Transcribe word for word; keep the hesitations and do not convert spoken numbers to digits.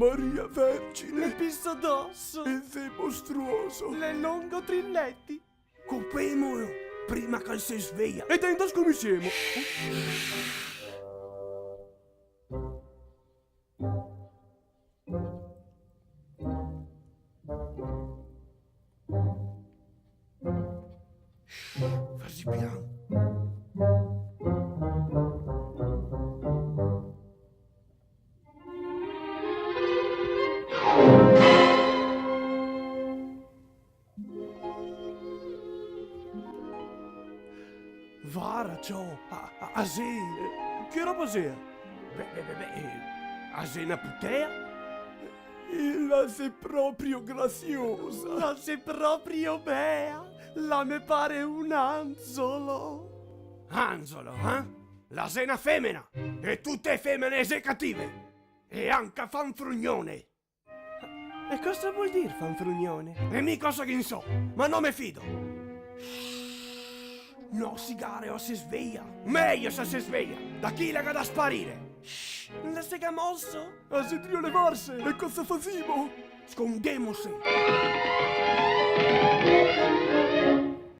Maria Vergine. Me piso doso. El xe mostruoso. L'è longo tri leti. Copemolo prima che el se sveia. E tanto scominsiemo. Shh, fasi pian. Vara, ciò, a, a, a xe, eh, che roba xea? Be, be, be, be, eh, a xe na putea? E la xe proprio graziosa. La xe proprio bea. La me pare un anzolo. Anzolo, eh? La xe na femena. E tute e femene xe cative. E anca fanfrugnone. E cosa vol dir fanfrugnone? E mi cosa che ne so, ma no me fido. Shh, no sigare o se sveia. Mejo se se sveia, da chi la ga da sparire. Shh, la se ga moso? A xe drio levarse, e cosa fasimo? Scondemose.